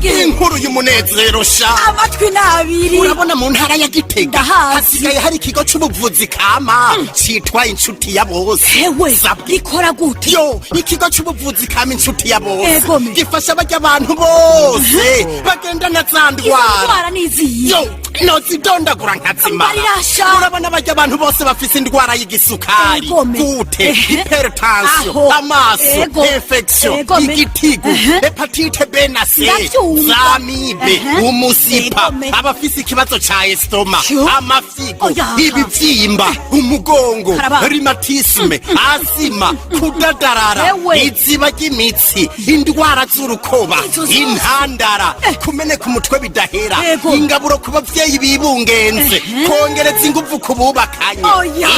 Sabwe. Inkuru y'umunezero sha. Amatwi n'abiri. Urabona mu ntara ya Gitega Ndahazi. hasigaye hari ikigo c'ubuvuzi kama citwa Inshuti ya Bose. Hewe. Sabwe. Gikora gute? Yo, ikigo c'ubuvuzi kama Inshuti ya Bose gifasha barya abantu bose bagendana za Izo ndwara. ndwara n'iziyi? Yo, nozidondagura nkazimara. Mbarirasha. Urabona barya abantu bose bafise indwara y'igisukari, goutte, hypertension, amaso, infection, igitigu, hépatite B na C, Ndavyumva. z'amibe, umusipa, abafise ikibazo ca estomac, amafyigo, ibivyimba, umugongo, rhumatisme, asima, kudadarara, iziba ry'imitsi, indwara z'urukoba, Izo zose. intandara, kumeneka umutwe bidahera, ingaburo ku bavyeyi bibungenze, kongereza inguvu ku bubakanye,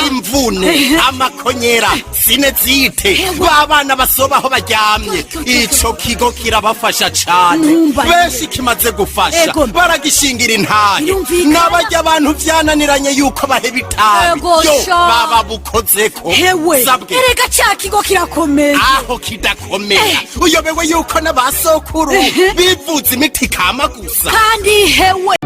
imvune, amakonyera, sinusite, b'abana basoba aho baryamye. Yo, yo, yo, yo. Ico kigo kirabafasha cane. Ntumbarire. Benshi kimaze gufasha baragishingira intahe. Birumvikana. N'abarya abantu vyananiranye yuko baheba itabi, yo, baba bukozeko. Hewe. Sabwe. Erega ca kigo kirakomeye. Aho kidakomera, uyobewe yuko n'abasokuru bivuza imiti kama gusa? Kandi hewe.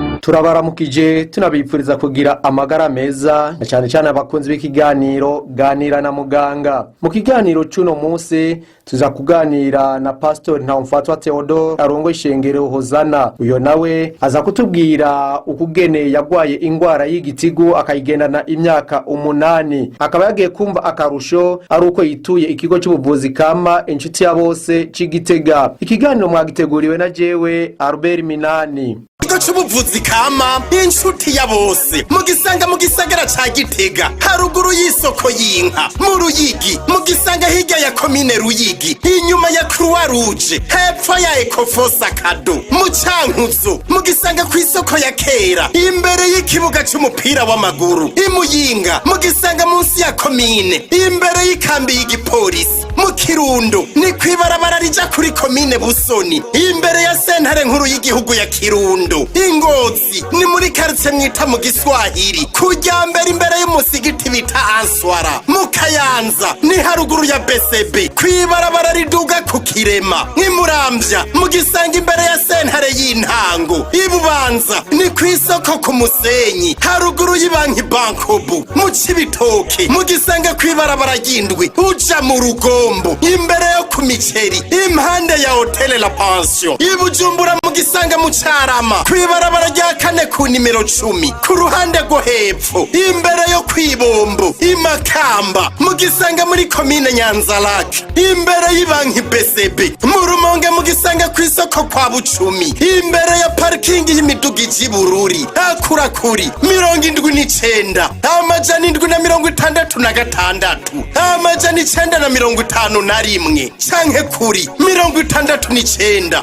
Turabaramukije, tunabipfuriza kugira amagara meza, na cyane cyane abakunzi b'ikiganiro Ganira na Muganga. Mu kiganiro cy'uno munsi tuza kuganira na Pastor Ntawumfatwa Theodore, arongo ishengero Hozana. Uyo nawe aza kutubwira ukugene yagwaye ingwara y'igitigu akayigendana imyaka 8, akaba yagiye kumva akarusho ari uko yituye ikigo cy'ubuvuzi kama Inshuti ya Bose c'Igitega. Ikiganiro mwagiteguriwe na jewe Albert Minani. Ikigo c'ubuvuzi kama Inshuti ya Bose mugisanga mu gisagara ca Gitega, haruguru y'isoko y'inka. Mu Ruyigi mugisanga hirya ya komine Ruyigi, inyuma ya Croix Rouge, hepfo ya Ecofosa Kado. Mu Cankuzo mugisanga ku isoko ya kera, imbere y'ikibuga c'umupira w'amaguru. Imuyinga mugisanga munsi ya komine, imbere y'ikambi y'igipolisi. Mu Kirundo ni kw'ibarabara rija kuri komine Busoni, imbere ya sentare nkuru y'igihugu ya Kirundo. Ingozi ni muri karitsiye mwita mu Giswahili, kujya mbere imbere y'umusigiti bita Answara. Mu Kayanza ni haruguru ya BCB, kw'ibarabara riduga ku Kirema. Nk'imuramvya mu gisanga imbere ya sentare y'intango. Ibubanza ni ku isoko ku Musenyi, haruguru y'ibanki Bancobu. Mu Cibitoke mu gisanga kw'ibarabara ry'indwi uja mu Rugombo, imbere yo ku miceri, impande ya Hôtel La Pension. Ibujumbura mu gisanga mu Carama, kw'ibarabara rya kane ku nimero 10, ku ruhande rwo hepfo, imbere yo kw'ibombo. Imakamba mu gisanga muri komine Nyanzarake, imbere y'ibanki BCB. Mu Rumonge mu gisanga ku isoko kwa Bucumi, imbere ya parikingi y'imiduga ija Ibururi. Akurakuri 79 766 951 canke kuri 69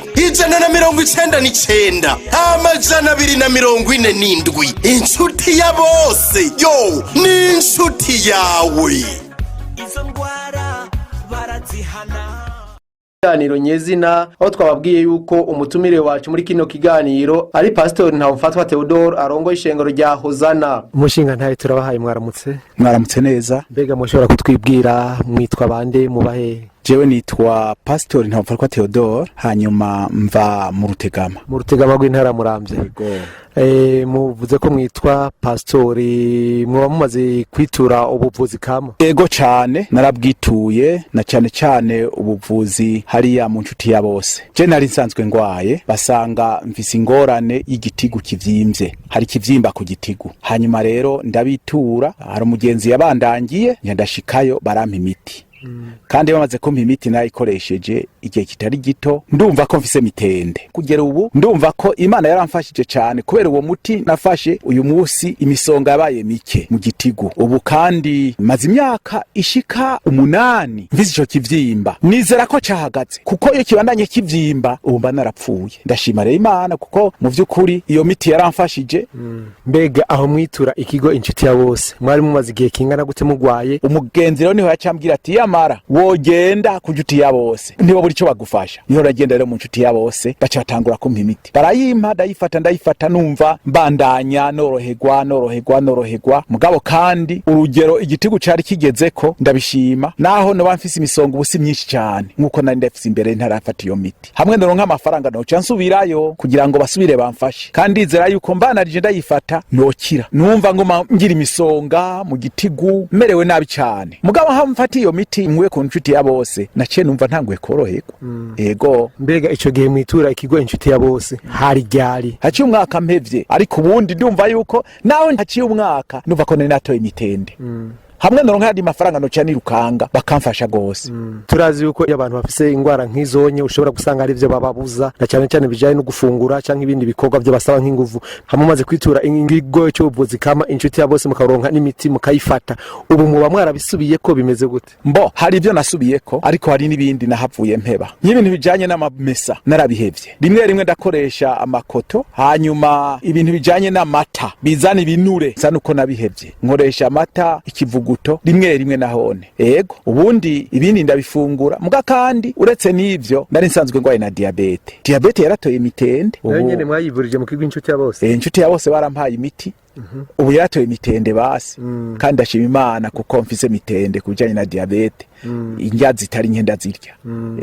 199 247. Inshuti ya Bose yo ni inshuti yawe. Izo ndwara barazihana. Kiganiro nyezina, aho twababwiye yuko umutumire wacu muri kino kiganiro ari Pastor Ntawumfatwa Theodore, arongoye ishengero rya Hozana. Umushinga ntaye, turabahaye mwaramutse. Mwaramutse neza. Mbega mushobora kutwibwira, mwitwa bande, mubahe? Jewe nitwa Pastor Ntawumfatwa Theodore, hanyuma mva mu Rutegama. Mu Rutegama rw'intara Muramvya. Muvuze ko mwitwa pastori, muba mumaze kwitura ubuvuzi kama? Ego cane, narabwituye, na cane cane ubuvuzi hariya mu Nshuti ya Bose. Je nari nsanzwe ngwaye, basanga mfise ingorane y'igitigu kivyimbye, hari ikivyimba ku gitigu. Hanyuma rero ndabitura, hari umugenzi yabandangiye, ndashikayo barampa imiti, kandi bamaze kumpa imiti nayikoresheje igihe kitari gito, ndumva ko mfise mitende. Kugera ubu ndumva ko Imana yaramfashije cyane kubera uwo muti nafashe. Uyu munsi imisonga yabaye mike mu gitigu. Ubu kandi maze imyaka ishika 8 mfise ico kivyimba, nizera ko cahagaze, kuko iyo kibandanye kivyimba ubu mba narapfuye. Ndashima rero Imana kuko mu vy'ukuri iyo miti yaramfashije. Mbega aho mwitura ikigo Inshuti ya Bose, mwari mumaze igihe kingana gute mugwaye? Umugenzi rero niho yacambwira ati yamara. Yamara wogenda ku nshuti ya bose, nibo buri cyo bagufasha. Niho nagenda rero mu nshuti ya bose, baca batangura kumpa imiti, barayimpa, ndayifata, ndayifata, numva mbandanya noroherwa, noroherwa, noroherwa. Mugabo kandi urugero igitigu cari kigezeko ndabishima, naho noba mfise imisonga ubu si myinshi cyane nkuko nari ndafise imbere ntarafata iyo miti. Hamwe noronka amafaranga noca nsubirayo kugira ngo basubire bamfashe, kandi ndizera yuko mbanarije ndayifata nokira. Numva ngoma ngira imisonga mu gitigu, merewe nabi cyane, mugabo aho mfata iyo miti nkuye ku nshuti ya bose, naciye numva ntanguye koroherwa. Ego. Mbega ico gihe mwitura ikigo Inshuti ya Bose hari ryari? Haciye umwaka mpevye, ariko ubundi ndumva yuko nawe haciye umwaka numva ko nari natoye imitende. Hamwe noronka yandi mafaranga noca nirukanga bakamfasha gose. Turazi yuko iyo abantu bafise ingwara nk'izonye ushobora gusanga ari byo bababuza, na cyane cyane bijanye no gufungura canke ibindi bikorwa byo basaba nk'inguvu. Hamwe umaze kwitura ikigo cy'ubuvuzi kama Inshuti ya Bose, mukaronka n'imiti mukayifata, ubu muba mwarabisubiye ko bimeze gute? Mbo hari ibyo nasubiyeko, ariko hari n'ibindi nahavuye mpeba, nk'ibintu bijanye n'amamesa narabihevye. Rimwe rimwe ndakoresha amakoto. Hanyuma ibintu bijanye n'amata bizana ibinure nsa nuko nabihevye, nkoresha amata ikivuguto rimwe rimwe nahone. Ego, ubundi ibindi ndabifungura. Muga kandi uretse n'ivyo, nari nsanzwe ngwaye na diabete. Diabete yaratoye imitende. Nayo Ubu- nyene mwayivurije mu kigo Inshuti ya Bose? Inshuti ya Bose barampaye imiti, ubu yaratoye imitende basi, kandi ndashima Imana kuko mfise mitende ku bijanye na diabete, indya zitari nke ndazirya.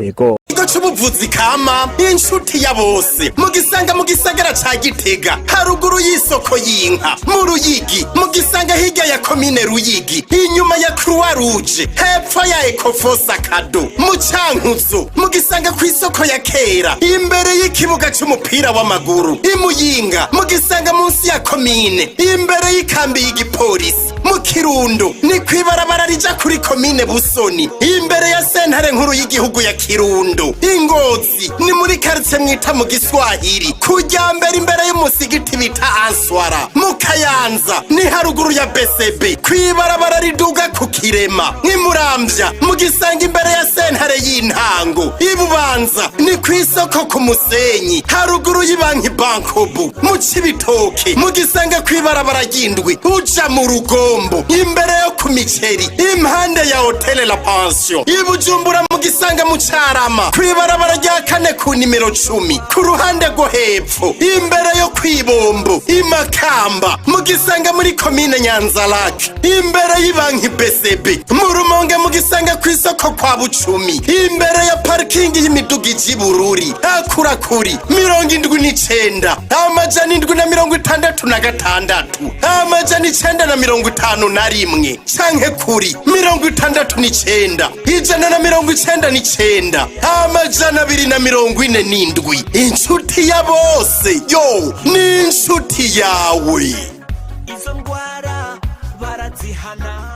Ego. Ikigo c'ubuvuzi kama Inshuti ya Bose mugisanga mu gisagara ca Gitega, haruguru y'isoko y'inka mu Ruyigi. Mugisanga hirya ya komine Ruyigi, inyuma ya Croix Rouge, hepfo ya Ecofosa Kado. Mu Cankuzo mugisanga ku isoko ya kera, imbere y'ikibuga c'umupira w'amaguru. Imuyinga mugisanga munsi ya komine, imbere y'ikambi y'igipolisi. Mu Kirundo ni kw'ibarabara rija kuri komine Busoni, imbere ya sentare nkuru y'igihugu ya Kirundo. Ingozi ni muri karitsiye mwita mu Giswahili, kujya mbere imbere y'umusigiti bita Answara. Mu Kayanza ni haruguru ya BCB, kw'ibarabara riduga ku Kirema. Nk'imuramvya mugisanga imbere ya sentare y'intango. Ibubanza ni ku isoko ku Musenyi, haruguru y'ibanki Bankobu. Mu Cibitoke mugisanga kw'ibarabara ry'indwi uja mu Rugombo, imbere yo ku miceri, impande ya Hotele La Pension. Ibujumbura mugisanga mu Carama, kw'ibarabara rya kane ku nimero 10, ku ruhande rwo hepfo, imbere yo kwibombo. Imakamba mugisanga muri komine Nyanzarake, imbere y'ibanki BCB. Mu Rumonge mugisanga ku isoko kwa Bucumi, imbere ya parikingi y'imiduga ija Ibururi. Akurakuri 79 766 951 canke kuri 69 199 247. Inshuti ya Bose yo ni inshuti yawe. Izo ndwara barazihana.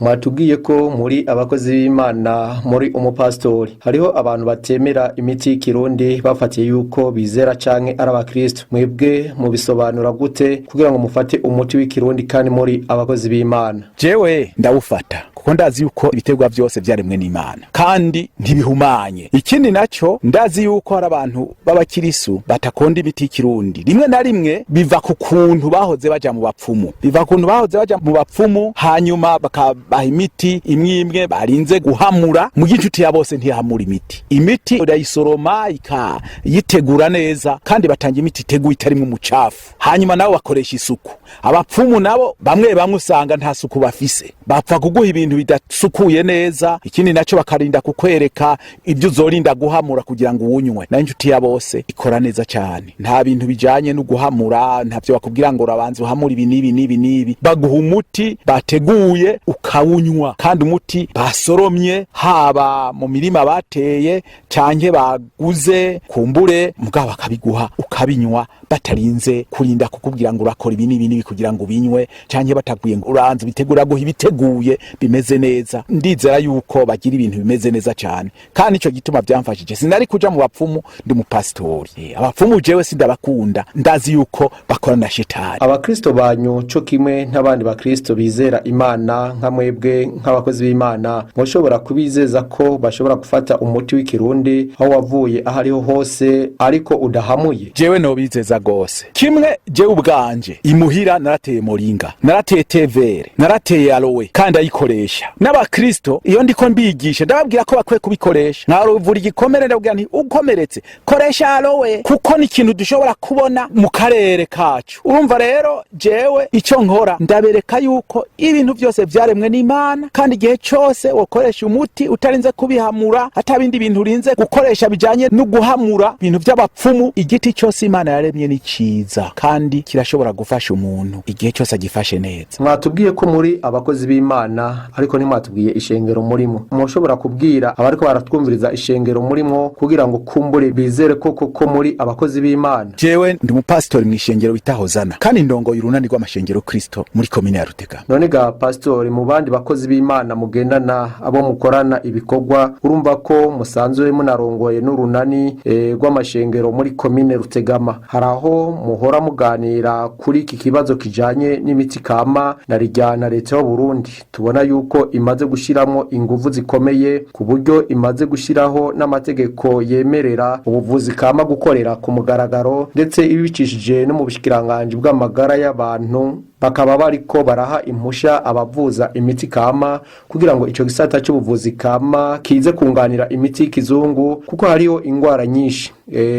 Mwatubwiye ko muri abakozi b'Imana, muri umupasitori. Hariho abantu batemera imiti y'ikirundi bafatiye yuko bizera canke ari abakristo. Mwebwe mubisobanura gute kugira ngo mufate umuti w'ikirundi kandi muri abakozi b'Imana? Jewe ndawufata kuko ndazi yuko ibiterwa byose vyaremwe n'Imana kandi ntibihumanye. Ikindi naco, ndazi yuko hari abantu b'abakirisu batakonda imiti y'ikirundi. Rimwe na rimwe biva ku kuntu bahoze baja mu bapfumu, biva ku kuntu bahoze baja mu bapfumu, hanyuma bakabaha imiti imwe imwe barinze guhamura. Mu Inshuti ya Bose ntihamura imiti. Imiti urayisoroma ikayitegura neza, kandi batanga imiti iteguye itarimwo umucafu, hanyuma nabo bakoresha isuku. Abapfumu nabo bamwe bamwe usanga nta suku bafise, bapfa kuguha ibintu bidasukuye neza. Ikindi naco, bakarinda kukwereka ibyo uzorinda guhamura kugira ngo uwunywe. Nayo Inshuti ya Bose ikora neza cyane, nta bintu bijanye no guhamura, ntavyo bakubwira ngo urabanza uhamura ibi n'ibi n'ibi n'ibi. Baguha umuti bateguye ukawunywa, kandi umuti basoromye haba mu mirima bateye canke baguze kumbure, mugabo bakabiguha ukabinywa batarinze kurinda kukubwira ngo urakora ibi n'ibi n'ibi kugira ngo ubinywe, canke bataguye ngo uranze bitegura guha ibiteguye bimeze neza. Ndizera yuko bagira ibintu bimeze neza cyane, kandi ico gituma byamfashije. Sinari kuja mu bapfumu ndi umupasitori. Abapfumu jewe sindabakunda, ndazi yuko bakora na shetani. Abakristo banyu co kimwe n'abandi bakristo bizera Imana nka mwebwe nk'abakozi b'Imana, mushobora kubizeza ko bashobora gufata umuti w'ikirundi aho wavuye aho ariho hose ariko udahamuye? Jewe nobizeza gose. Kimwe, jewe ubwanje imuhira narateye moringa, narateye thé vert, narateye aloe, kandi ayikoresha. N'abakristo iyo ndiko mbigisha ndababwira ko bakwiye kubikoresha. Nkaruvura igikomere, ndababwira nti: "Ukomeretse, koresha aloe," kuko ni ikintu dushobora kubona mu karere kacu. Urumva rero, jewe icyo nkora, ndabereka yuko ibintu byose vyaremwe n'Imana, kandi igihe cose wokoresha umuti utarinze kubihamura, atabindi bintu urinze gukoresha bijanye no guhamura, ibintu by'abapfumu. Igiti cyose Imana yaremye ni ciza kandi kirashobora gufasha umuntu igihe cyose agifashe neza. Mwatubwiye ko muri abakozi b'Imana, ariko ntimwatubwiye ishengero murimo. Mushobora kubwira abariko baratwumviriza ishengero murimo, kugira ngo kumbure bizere ko koko muri abakozi b'Imana? Jewe ndi umupasitori mw'ishengero bita Hozana, kandi ndongoye urunani rw'amashengero Kristo muri komine ya Rutegama. None ga pasitori, mu bandi bakozi b'Imana mugendana, abo mukorana ibikorwa, urumva ko musanzwe munarongoye n'urunani rw'amashengero muri komine Rutegama, hari aho muhora muganira kuri iki kibazo kijanye n'imiti kama na rijyana leta y'u Burundi tubona yuko imaze gushyiramo inguvu zikomeye, ku buryo imaze gushyiraho n'amategeko yemerera ubuvuzi kama gukorera ku mugaragaro, ndetse ibicishije no mu bushikiranganji bw'amagara y'abantu, bakaba bariko baraha impusha abavuza imiti kama, kugira ngo ico gisata c'ubuvuzi kama kize kunganira imiti y'ikizungu, kuko hariho ingwara nyinshi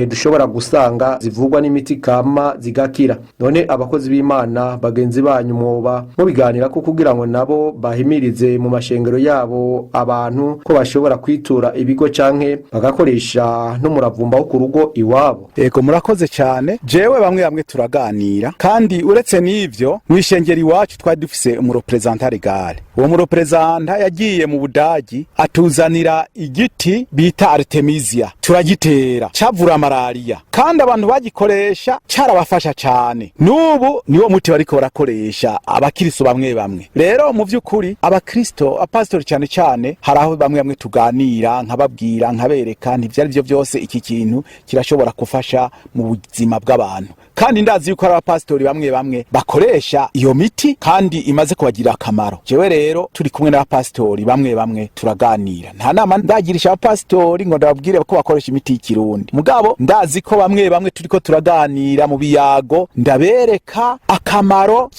dushobora gusanga zivurwa n'imiti kama zigakira. None abakozi b'Imana bagenzi banyu mwoba mubiganira ko, kugira ngo nabo bahimirize mu mashengero yabo abantu ko bashobora kwitura ibigo canke bagakoresha n'umuravumba wo ku rugo iwabo? Ego, murakoze cyane. Jewe bamwe bamwe turaganira, kandi uretse n'ivyo, mw'ishengero iwacu twari dufise umureprésentant légal. Uwo mureprésentant yagiye mu Budagi, atuzanira igiti bita artemisia, turagitera, cavura malariya, kandi abantu bagikoresha carabafasha cane. N'ubu niwo muti bariko barakoresha abakristo bamwe bamwe. Rero mu vy'ukuri, abakristo, apasitori cyane cyane, hari aho bamwe bamwe tuganira, nkababwira, nkabereka ntivyari byo byose, iki kintu kirashobora gufasha mu buzima bw'abantu. Kandi ndazi yuko hari abapasitori bamwe bamwe bakoresha iyo miti kandi imaze kubagirira akamaro. Jewe rero turi kumwe n'abapasitori bamwe bamwe turaganira. Nta nama ndagirisha abapasitori ngo ndababwire ko bakoresha imiti y'ikirundi, mugabo ndazi ko bamwe bamwe turiko turaganira mu biyago, ndabereka akamaro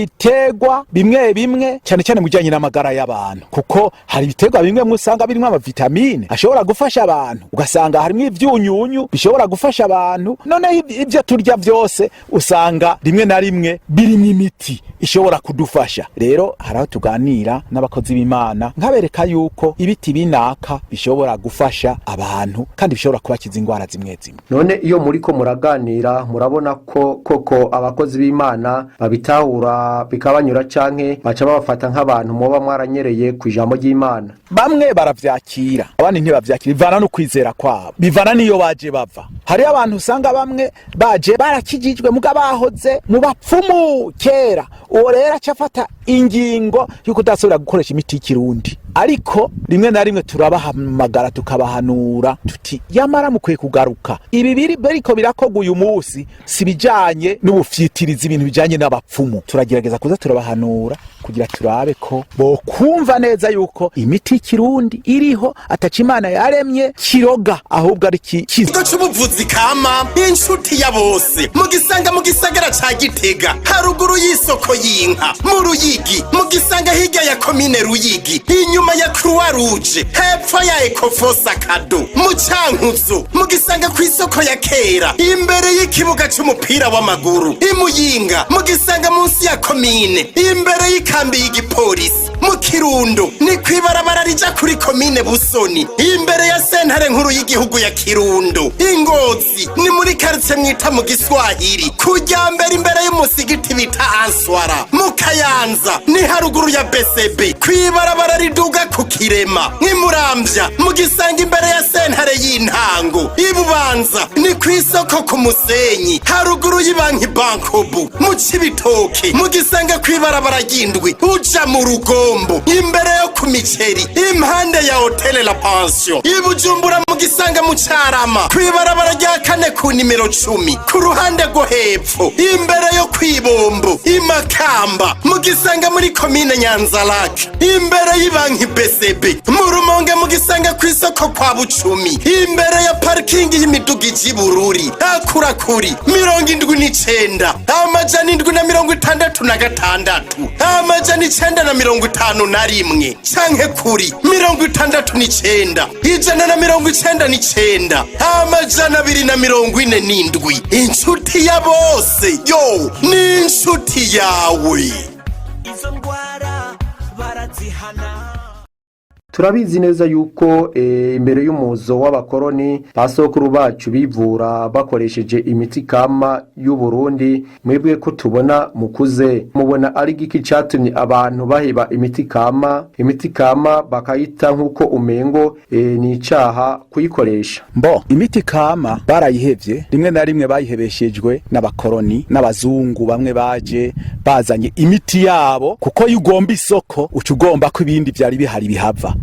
k'ibiterwa bimwe bimwe, cyane cyane mu bijyanye n'amagara y'abantu, kuko hari ibiterwa bimwe bimwe usanga birimo amavitamine ashobora gufasha abantu, ugasanga harimo ivyunyunyu bishobora gufasha abantu. Noneho ibyo turya byose usanga rimwe na rimwe birimo imiti ishobora kudufasha. Rero hari aho tuganira n'abakozi b'Imana, nkabereka yuko ibiti binaka bishobora gufasha abantu kandi bishobora kubakiza indwara zimwe zimwe. None iyo muriko muraganira, murabona ko koko abakozi b'Imana babitahura bikabanyura, canke baca babafata nk'abantu muba mwaranyereye ku ijambo ry'Imana? Bamwe baravyakira, abandi ntibavyakira. Bivana no kwizera kwabo, bivana n'iyo baje bava. Hariyo abantu usanga bamwe baje barakijijwe, muga bahoze mu bapfumu kera. Uwo rero aca afata ingingo y'uko udasubira gukoresha imiti y'ikirundi. Ariko rimwe na rimwe turabahamagara, tukabahanura tuti: "Yamara mukwiye kugaruka. Ibi biri bariko birakorwa uyu munsi si bijanye n'ubufyitirizi, ibintu bijanye n'abapfumu." Turagerageza kuza turabahanura kugira turabe ko bokumva neza yuko imiti y'ikirundi iriho, ataca Imana yaremye kiroga, ahubwo ari ki. Ikigo c'ubuvuzi kama Inshuti ya Bose mugisanga mu gisagara ca Gitega, haruguru y'isoko y'inka mu Ruyigi. Mugisanga hirya ya komine Ruyigi, inyuma ya Croix Rouge, hepfo ya Ecofosa Kado mu Cankuzo. Mugisanga kw'isoko ya kera, imbere y'ikibuga c'umupira w'amaguru. Imuyinga mugisanga munsi ya komine, imbere y'ikambi y'igipolisi. Mu Kirundo ni kw'ibarabara rija kuri komine Busoni, imbere ya sentare nkuru y'igihugu ya Kirundo. Ingozi ni muri karitsiye mwita mu Giswahili, kujya mbere imbere y'umusigiti bita Answara. Mu Kayanza ni haruguru ya BCB, kw'ibarabara riduga ku Kirema. Nk'imuramvya mu gisanga imbere ya sentare y'intango. Ibubanza ni kw'isoko ku Musenyi, haruguru y'ibanki Bankobu. Mu Cibitoke mu gisanga kw'ibarabara ry'indwi uja mu Rugombo, imbere yo ku Miceri, impande ya Hôtel La Pension. Ibujumbura mu Gisanga mu Carama, kw'ibarabara rya kane ku nimero 10, ku ruhande rwo hepfo imbere yo kw'ibombo. Imakamba mu Gisanga muri komine Nyanzarake, imbere y'ibanki BCB. Mu Rumonge mu Gisanga kw'isoko kwa Bucumi, imbere ya parikingi y'imiduga ija Ibururi. Akurakuri 79 766 951 canke kuri 69 199 247. Inshuti ya bose yo ni inshuti yawe. Izo ndwara barazihana. Turabizi neza yuko imbere y'umuzo w'abakoroni basokuru bacu bivura bakoresheje imiti kama y'u Burundi. Mwebwe ko tubona mukuze, mubona ari giki catumye abantu baheba imiti kama, imiti kama bakayita nk'uko umengo ni icaha kuyikoresha? Mbo imiti kama barayihevye, rimwe na rimwe bayihebeshejwe n'abakoroni n'abazungu bamwe baje bazanye imiti yabo, kuko iyo ugomba isoko uca ugomba ko ibindi vyari bihari bihava.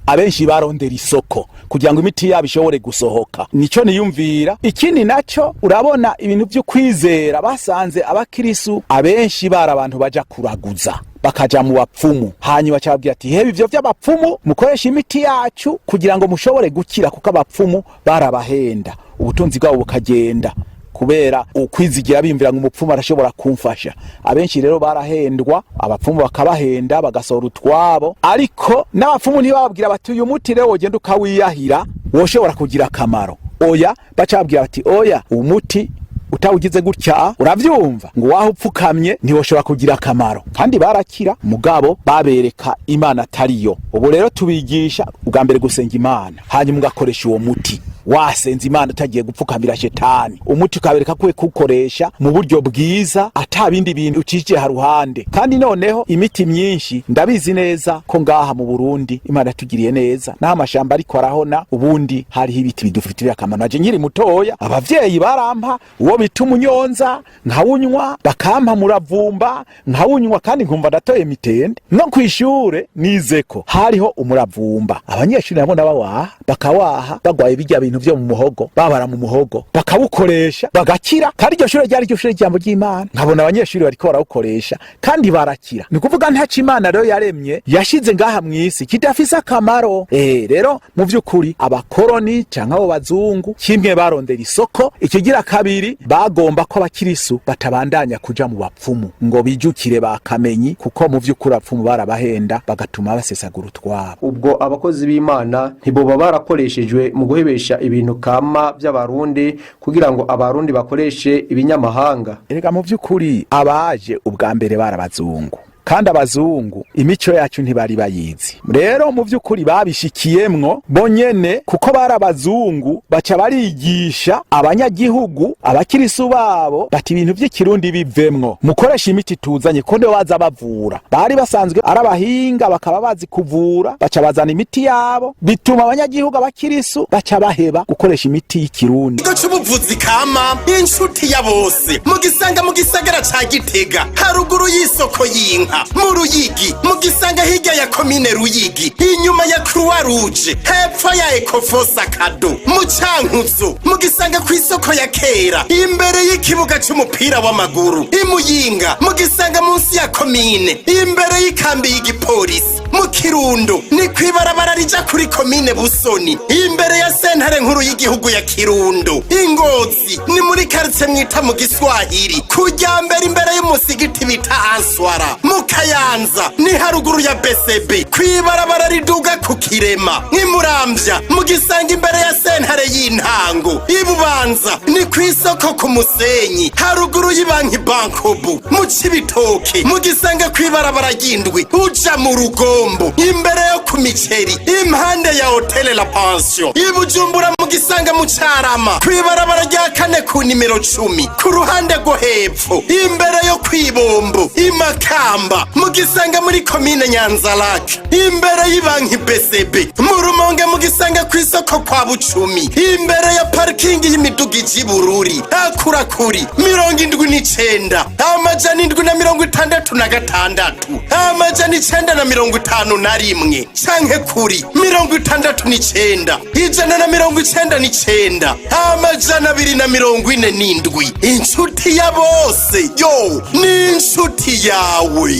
Abenshi barondera isoko kugira ngo imiti yabo ishobore gusohoka, nico niyumvira. Ikindi naco, urabona ibintu vyo kwizera, basanze abakirisu abenshi bari abantu baja kuraguza, bakaja mu bapfumu, hanyuma cababwira ati: "Heba ivyo vy'abapfumu, mukoresha imiti yacu kugira ngo mushobore gukira", kuko abapfumu barabahenda, ubutunzi bwabo bukagenda kubera ukwizigira, bimvira ngo umupfumu arashobora kumfasha. Abenshi rero barahendwa, abapfumu bakabahenda, bagasohora utwabo, ariko n'abapfumu ntibababwira bati: "Uyu muti rero wogenda ukawiyahira woshobora kugira akamaro." Oya, baca babwira bati: "Oya, umuti utawugize gutya, uravyumva ngo waho upfukamye ntiwoshobora kugira akamaro." Kandi barakira, mugabo babereka Imana atariyo. Ubu rero tubigisha ubwa mbere gusenga Imana, hanyuma ugakoresha uwo muti wasenze Imana, utagiye gupfukamira shetani. Umuti ukabereka ko kuwukoresha mu buryo bwiza, ata bindi bintu ucije haruhande. Kandi noneho imiti myinshi, ndabizi neza ko ngaha mu Burundi Imana yatugiriye neza, naho amashamba ariko arahona, ubundi hariho ibiti bidufitiye akamaro. Naje nkiri mutoya abavyeyi barampa uwo bita umunyonza nkawunywa, bakampa muravumba nkawunywa, kandi nkumva ndatoye mitende. No kwishure nizeko hariho umuravumba, abanyeshuri nabo nabawaha, bakawaha bagwaye bijya bintu vyo mu muhogo, babara mu muhogo, bakawukoresha bagakira. Kandi iryo shure ryari iryo shure ry'ijambo ry'Imana, nkabona abanyeshuri bariko barawukoresha kandi barakira. Ni ukuvuga ntaco Imana rero yaremye yashize ngaha mw'isi kidafise akamaro. Rero mu vy'ukuri abakoroni canke abo bazungu, kimwe barondera isoko, ikigira kabiri bagomba ko abakirisu batabandanya kuja mu bapfumu ngo bijukire bakamenyi, kuko mu vy'ukuri abapfumu barabahenda, bagatuma basesagura utwabo. Ubwo abakozi b'Imana ntiboba barakoreshejwe mu guhebesha ibintu kama by'Abarundi kugira ngo Abarundi bakoreshe ibinyamahanga? Erega mu vy'ukuri abaje ubwa mbere barabazungu, kandi abazungu imico yacu ntibari bayizi. Rero mu vy'ukuri babishikiyemwo bonyene, kuko bari abazungu, baca barigisha abanyagihugu, abakirisu babo, bati: "Ibintu vy'ikirundi bivemwo, mukoresha imiti tuzanye", ko nibo baza bavura, bari basanzwe ari abahinga, bakaba bazi kuvura. Baca bazana imiti yabo, bituma abanyagihugu, abakirisu, baca baheba gukoresha imiti y'ikirundi. Ikigo c'ubuvuzi kama Inshuti ya bose mu Gisanga mu gisagara ca Gitega, haruguru y'isoko y'inka. Mu Ruyigi mu Gisanga, hirya ya komine Ruyigi, inyuma ya Croix Rouge, hepfo ya Ecofosa Kado. Mu Cankuzo mu Gisanga, kw'isoko ya kera, imbere y'ikibuga c'umupira w'amaguru. Imuyinga mu Gisanga, munsi ya komine, imbere y'ikambi y'igipolisi. Mu Kirundo ni kw'ibarabara rija kuri komine Busoni, imbere ya sentare nkuru y'igihugu ya Kirundo. Ingozi ni muri karitsiye mwita mu Giswahili, kujya mbere imbere y'umusigiti bita Answara. Mu Kayanza ni haruguru ya BCB, kw'ibarabara riduga ku Kirema. Nk'imuramvya mu Gisanga, imbere ya sentare y'intango. Ibubanza ni kw'isoko ku Musenyi, haruguru y'ibanki Bankobu. Mu Cibitoke mu Gisanga, kw'ibarabara ry'indwi uja mu Rugombo, imbere yo ku miceri, impande ya Hotele La Pension. Ibujumbura mu Gisanga mu Carama, kw'ibarabara rya kane ku nimero 10, ku ruhande rwo hepfo, imbere yo kw'ibombo. Imakamba mu Gisanga muri komine Nyanzarake, imbere y'ibanki BCB. Mu Rumonge mu Gisanga, kw'isoko kwa Bucumi, imbere ya parikingi y'imiduga ija Ibururi. Akurakuri 79 766 951. 51 canke kuri 69 199 247. Inshuti ya bose yo ni inshuti yawe.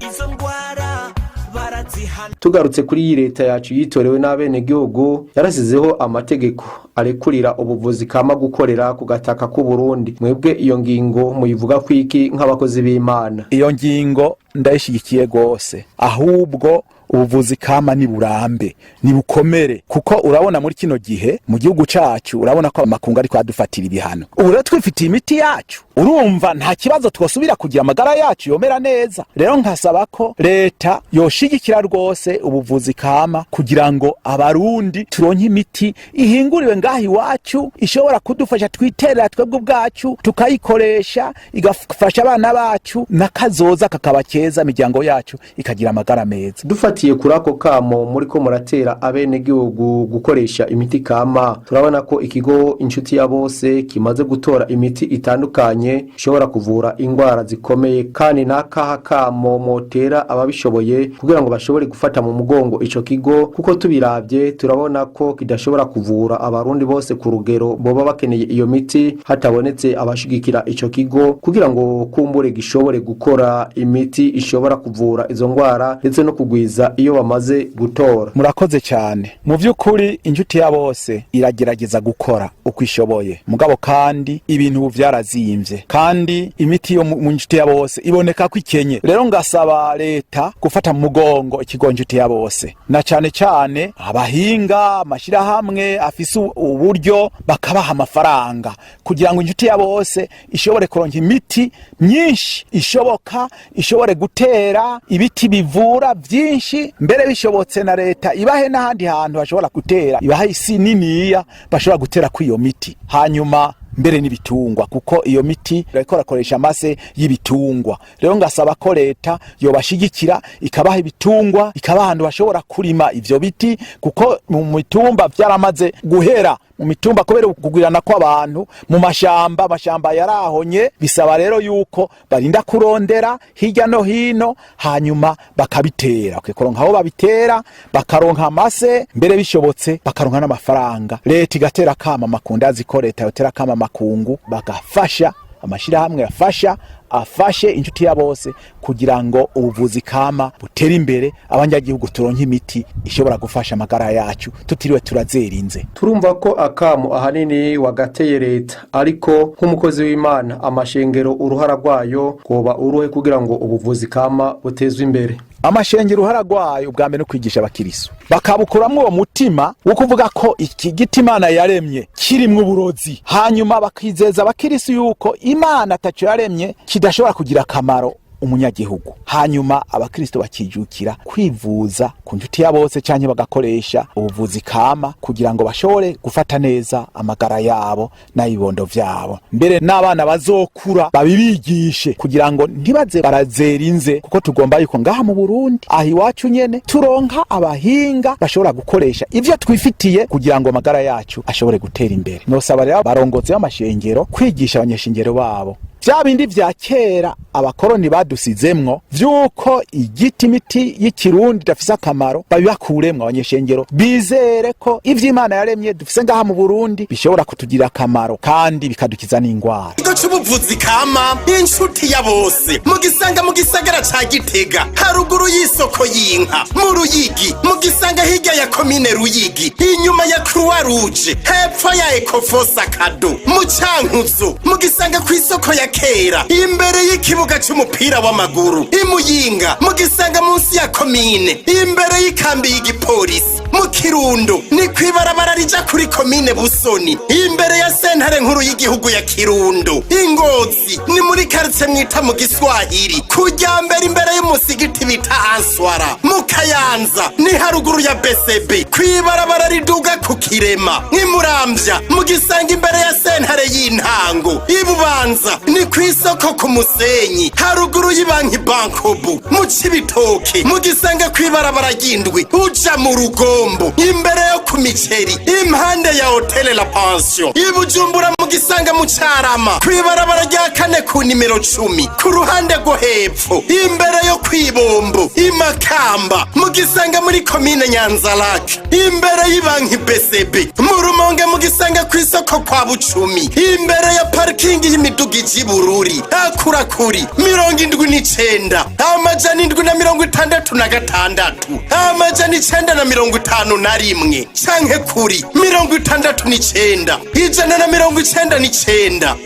Izo ndwara barazihana. Tugarutse kuri iyi leta yacu yitorewe n'abenegihugu, yarasizeho amategeko arekurira ubuvuzi kama gukorera ku gataka k'u Burundi. Mwebwe iyo ngingo muyivuga kwiki nk'abakozi b'Imana? Iyo ngingo ndayishyigikiye rwose. Ahubwo ubuvuzi kama ni burambe, ni bukomere, kuko urabona muri kino gihe mu gihugu cacu urabona ko amakungu ariko adufatira ibihano. Ubu rero twifitiye imiti yacu, urumva nta kibazo twosubira kugira, amagara yacu yomera neza. Rero nkasaba ko leta yoshigikira rwose ubuvuzi kama kugira ngo abarundi turonke imiti ihinguriwe ngaha iwacu, ishobora kudufasha, twiterera twebwe ubwacu, tukayikoresha, igafasha abana bacu, n'akazoza kakaba keza, imiryango yacu ikagira amagara meza. Dufatiye kuri ako kamo muri ko muratera abenegihugu gukoresha imiti kama, turabona ko ikigo Inshuti ya Bose kimaze gutora imiti itandukanye ishobora kuvura indwara zikomeye. Kandi n'akaha kamo motera ababishoboye kugira ngo bashobore gufata mu mugongo ico kigo? Kuko tubiravye turabona ko kidashobora kuvura abarundi bose ku rugero boba bakeneye iyo miti, hatabonetse abashigikira ico kigo kugira ngo kumbure gishobore gukora imiti ishobora kuvura izo ndwara, ndetse no kugwiza iyo bamaze gutora. Murakoze cyane. Mu by'ukuri Inshuti ya Bose iragerageza gukora uko ishoboye, mugabo kandi ibintu ubu vyarazimvye, kandi imiti yo mu Inshuti ya Bose iboneka ko ikenye. Rero ngasaba leta gufata mu mugongo ikigo Inshuti ya Bose, na cane cane abahinga, amashirahamwe afise uburyo, bakabaha amafaranga kugira ngo Inshuti ya Bose ishobore kuronka imiti myinshi ishoboka, ishobore gutera ibiti bivura byinshi. Mbere bishobotse na leta ibahe n'ahandi hantu bashobora gutera, ibahe isi niniya bashobora gutera kuri iyo miti, hanyuma mbere n'ibitungwa, kuko iyo miti iriko irakoresha amase y'ibitungwa. Rero ngasaba ko leta yobashigikira, ikabaha ibitungwa, ikabaha ahantu bashobora kurima ivyo biti, kuko mu mitumba vyaramaze guhera mu mitumba kubera kugwirana kw'abantu mu mashamba. Amashamba yarahonye, bisaba rero yuko barinda kurondera hirya no hino, hanyuma bakabitera, bakaronka aho babitera, bakaronka amase, mbere bishobotse bakaronka n'amafaranga. Leta igatera kama amakungu, azi ko leta yotera kama amakungu, bagafasha amashirahamwe afasha, afashe Inshuti ya Bose kugira ngo ubuvuzi kama butere imbere, abanyagihugu turonke imiti ishobora gufasha amagara yacu tutiriwe turazerinze. Turumva ko akamo ahanini wagateye leta, ariko nk'umukozi w'Imana, amashengero uruhara rwayo rwoba uruhe kugira ngo ubuvuzi kama butezwe imbere? Amashengero uruhara rwayo ubwa mbere no kwigisha abakirisu, bakabukuramwo uwo mutima wo kuvuga ko iki giti Imana yaremye kirimwo uburozi, hanyuma bakizeza abakirisu yuko Imana ataco yaremye kidashobora kugira akamaro umunyagihugu, hanyuma abakristo bakijukira kwivuza ku Nshuti ya Bose canke bagakoresha ubuvuzi kama kugira ngo bashobore gufata neza amagara yabo n'abibondo vyabo, mbere n'abana bazokura babibigishe kugira ngo ntibaze barazera inze, kuko tugomba yuko ngaha mu Burundi aho iwacu nyene turonka abahinga bashobora gukoresha ivyo twifitiye kugira ngo amagara yacu ashobore gutera imbere. Nosaba rero abarongozi b'amashengero kwigisha abanyeshengero babo vya bindi vya kera abakoroni badusizemwo vy'uko igiti, imiti y'ikirundi idafise akamaro, babibakuremwo. Abanyeshengero bizere ko ivyo Imana yaremye dufise ngaha mu Burundi bishobora kutugirira akamaro kandi bikadukiza n'ingwara. Ikigo c'ubuvuzi kama Inshuti ya Bose mugisanga mu gisagara ca Gitega, haruguru y'isoko y'inka mu Ruyigi. Mugisanga hirya ya komine Ruyigi, inyuma ya Croix Rouge, hepfo ya Ecofosa Kado. Mu Cankuzo mugisanga kw'isoko ya kera, imbere y'ikibuga c'umupira w'amaguru. Imuyinga mugisanga munsi ya komine, imbere y'ikambi y'igipolisi. Mu Kirundo ni kw'ibarabara rija kuri komine Busoni, imbere ya sentare nkuru y'igihugu ya Kirundo. Ingozi ni muri karitsiye mwita mu Giswahili, kujya mbere imbere y'umusigiti bita Answara. Mu Kayanza ni haruguru ya BCB, kw'ibarabara riduga ku Kirema. Nk'imuramvya mugisanga imbere ya sentare y'intango. Ibubanza ni kw'isoko ku Musenyi. Gasenyi, haruguru y'ibanki Bankobu. Mu Cibitoke mugisanga kw'ibarabara ry'indwi uja mu Rugombo, imbere yo ku miceri, impande ya Hôtel La Pension. I Bujumbura mugisanga mu Carama, kw'ibarabara rya kane ku nimero 10, ku ruhande rwo hepfo, imbere yo kw'ibombo. Imakamba mugisanga muri komine Nyanzarake, imbere y'ibanki BCB. Mu Rumonge mugisanga kw'isoko kwa Bucumi, imbere ya parikingi y'imiduga ija Ibururi. Akurakuri 79 766 951 canke kuri 69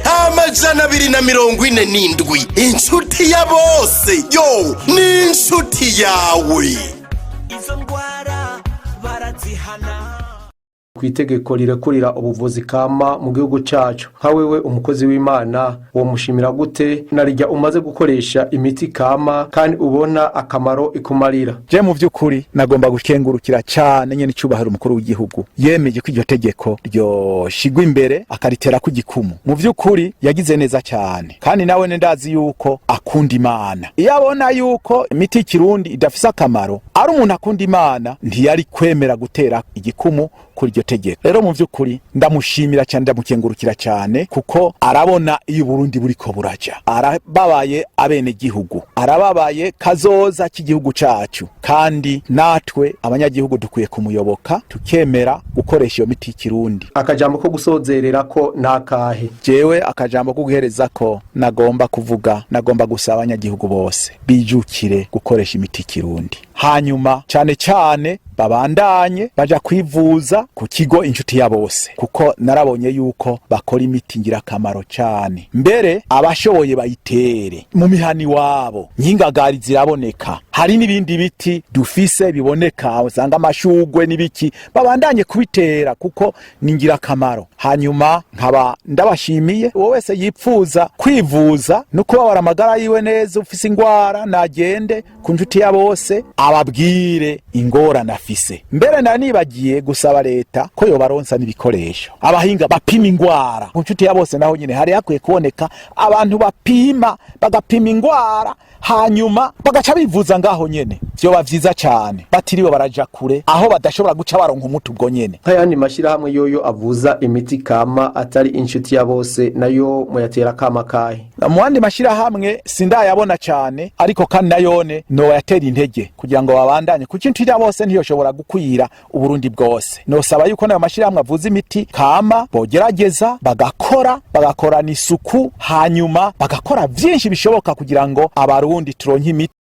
199 247. Inshuti ya bose yo ni inshuti yawe. Izo ndwara barazihana. Ku itegeko rirekurira ubuvuzi kama mu gihugu cacu, nka wewe umukozi w'Imana, womushimira gute narijya umaze gukoresha imiti kama kandi ubona akamaro ikumarira? Je mu vy'ukuri nagomba gukengurukira cane nyene icubahiro umukuru w'igihugu yemeje ko iryo tegeko ryoshigwa imbere, akaritera ku gikumu. Mu vy'ukuri yagize neza cane, kandi nawe ndazi yuko akunda Imana. Iyo abona yuko imiti y'ikirundi idafise akamaro, ari umuntu akunda Imana, ntiyari kwemera gutera igikumu kuri iryo tegeko. Rero mu vy'ukuri ndamushimira cyane, ndamukengurukira cyane, kuko arabona iyo Burundi buriko buraja, arababaye abenegihugu, arababaye kazoza k'igihugu cacu, kandi natwe abanyagihugu dukwiye kumuyoboka, tukemera gukoresha iyo miti y'ikirundi. Akajambo ko gusozerera ko nakahe? Jewe akajambo ko guhereza ko nagomba kuvuga, nagomba gusaba abanyagihugu bose bijukire gukoresha imiti y'ikirundi, hanyuma cyane cyane babandanye baja kwivuza ku kigo Inshuti ya Bose, kuko narabonye yuko bakora imiti ngirakamaro cyane. Mbere abashoboye bayitere mu mihani wabo, nk'ingagari ziraboneka, hari n'ibindi biti dufise biboneka, usanga amashugwe n'ibiki, babandanye kubitera kuko ni ngirakamaro. Hanyuma nkaba ndabashimiye. Uwo wese yipfuza kwivuza no kubabara amagara yiwe neza, ufise ingwara, nagende ku Nshuti ya Bose ababwire ingorane afise. Mbere nanibagiye gusaba leta ko yobaronsa n'ibikoresho, abahinga bapima ingwara. Ku Nshuti ya Bose naho nyine hari hakwiye kuboneka abantu bapima, bagapima ingwara, hanyuma bagaca bivuza ngaho nyene. Vyoba vyiza cane batiriwe baraja kure aho badashobora guca baronka umuti ubwo nyene. Nk'ayandi mashyirahamwe yoyo avuza imiti kama atari Inshuti ya Bose, nayo muyatera kama kahe? Mu yandi mashyirahamwe sindayabona cyane, ariko kandi nayone noyatera intege kugira ngo babandanye, kuko Inshuti ya Bose ntiyoshobora gukwira Uburundi bwose. Nosaba yuko nayo mashyirahamwe avuza imiti kama bogerageza bagakora, bagakorana isuku, hanyuma bagakora vyinshi bishoboka kugira ngo Abarundi turonke imiti.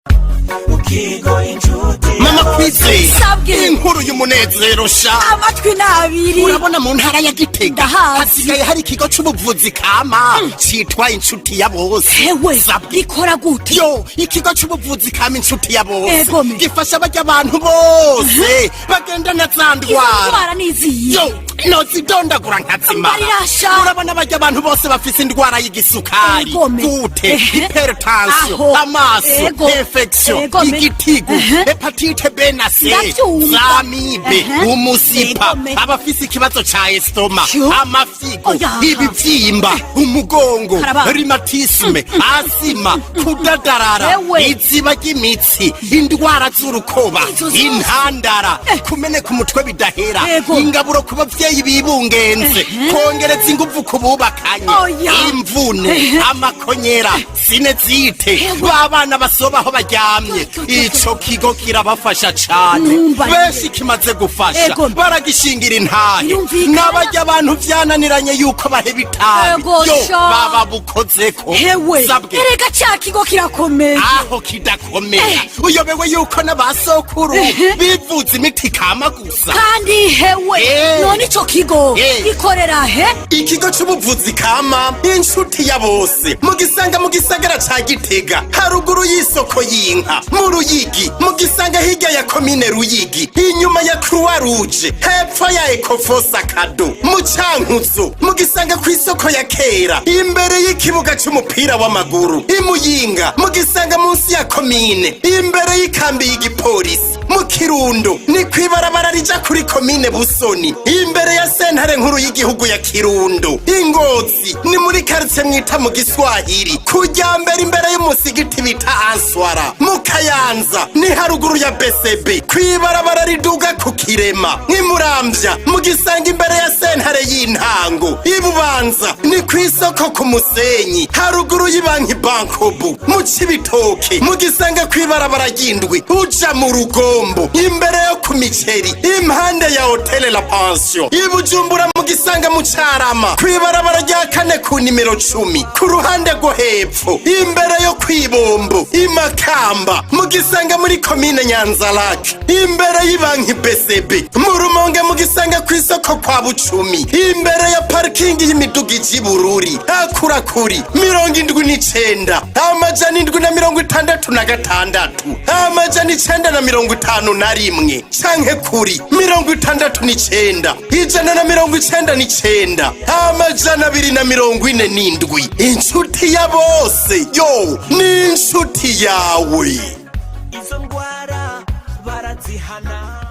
Mama Kwizera. Sabwe. Inkuru y'umunezero sha. Amatwi n'abiri. Urabona mu ntara ya Gitega Ndahazi. hasigaye hari ikigo c'ubuvuzi kama citwa Inshuti ya Bose. Hewe. Sabwe. Ikora gute? Yo, ikigo c'ubuvuzi kama Inshuti ya Bose Egome. gifasha barya abantu bose bagendana za Izo ndwara. ndwara n'iziyi? Yo, nozidondagura nkazimara. Mbarirasha. Urabona barya abantu bose bafise indwara y'igisukari, Egome. goutte, hypertension, Aho. amaso, infection, Egome. igitigu, hépatite B na C, Ndavyumva. z'amibe, umusipa, abafise ikibazo ca estomac, Yo. amafyigo, Oya. ibivyimba, umugongo, Karaba. rhumatisme, asima, kudadarara, Ewe. iziba ry'imitsi, indwara z'urukoba, Izo zose. intandara, kumeneka umutwe bidahera, ingaburo ku bavyeyi bibungenze, kongereza inguvu ku bubakanye, Oya. imvune, amakonyera, sinusite, b'abana basoba aho baryamye. Yo, yo, yo, yo. Ico kigo kirabafasha cane. Numva. Benshi kimaze gufasha baragishingira intahe. Birumvikana. N'abarya abantu vyananiranye yuko baheba itabi, yo, Sha. baba bukozeko. Hewe. Sabwe. Erega ca kigo kirakomeye. Aho kidakomera, uyobewe yuko n'abasokuru bivuza imiti kama gusa? Kandi hewe, none ico kigo gikorera he? Ikigo c'ubuvuzi kama Inshuti ya Bose mugisanga mu gisagara ca Gitega, haruguru y'isoko y'inka. Mu Ruyigi mugisanga hirya ya komine Ruyigi, inyuma ya Croix Rouge, hepfo ya Ecofosa Kado. Mu Cankuzo mugisanga ku isoko ya kera, imbere y'ikibuga c'umupira w'amaguru. Imuyinga mugisanga munsi ya komine, imbere y'ikambi y'igipolisi. Mu Kirundo ni kw'ibarabara rija kuri komine Busoni, imbere ya sentare nkuru y'igihugu ya Kirundo. Ingozi ni muri karitsiye mwita mu Giswahili, kujya mbere imbere y'umusigiti bita Answara. Mu Kayanza ni haruguru ya BCB, kw'ibarabara riduga ku Kirema. Nk'imuramvya mugisanga imbere ya sentare y'intango. Ibubanza ni kw'isoko ku Musenyi, haruguru y'ibanki Bankobu. Mu Cibitoke mugisanga kw'ibarabara ry'indwi uja mu Rugombo, imbere yo ku miceri, impande ya Hotele La Pension. Ibujumbura mugisanga mu Carama, kw'ibarabara rya kane ku nimero 10, ku ruhande rwo hepfo, imbere yo kw'ibombo. Imakamba mugisanga muri komine Nyanzarake, imbere y'ibanki BCB. Mu Rumonge mugisanga kw'isoko kwa Bucumi, imbere ya parikingi y'imiduga ija Ibururi. Akurakuri 79 766 951 canke kuri 69 199 247. Inshuti ya bose yo ni inshuti yawe. Izo ndwara barazihana.